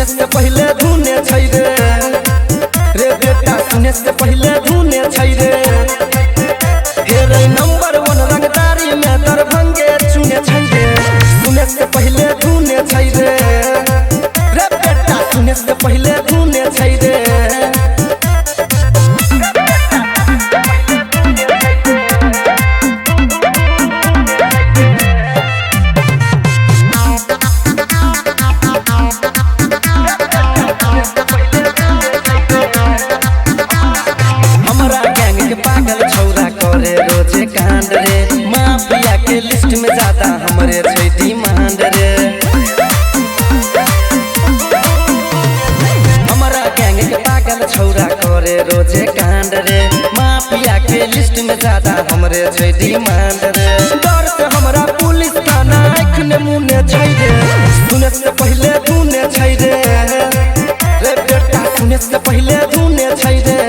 सुने से पहिले धुने छै रे। रे बेटा सुने से पहिले धुने छै रे। हे रे नंबर वन रंगदारी में दरभंगे चुने छै रे। सुने से पहिले धुने छै रे। रे बेटा सुने से पहिले धुने छै रे। पागल छौरा करे रोजे कांड रे। माफिया के लिस्ट में ज्यादा हमरे छै डिमांड रे। हमरा गैंग के पागल छौरा करे रोजे कांड रे। माफिया के लिस्ट में ज्यादा हमरे छै डिमांड रे। डर से हमरा पुलिस थाना आँख मुने छै रे। सुने से पहिले धुने छै रे। रे बेटा सुने से पहिले धुने छै रे।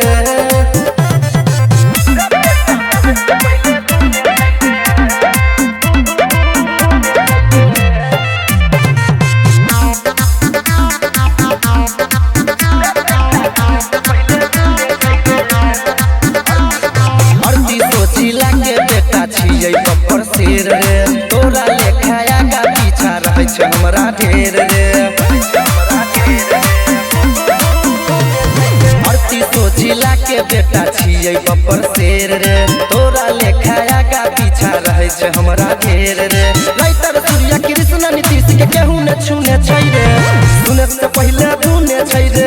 बब्बर शेर रे तोरा लेखा आगा पीछा रहै छै हमरा ढेर रे। अड़तीसो जिला के बेटा छियै बब्बर शेर रे। तोरा लेखा आगा पीछा रहै छै हमरा ढेर रे। राइटर सूर्या कृष्ण नीतीश के केहू ने छूने छै रे। सुने से पहिले धुने छै रे।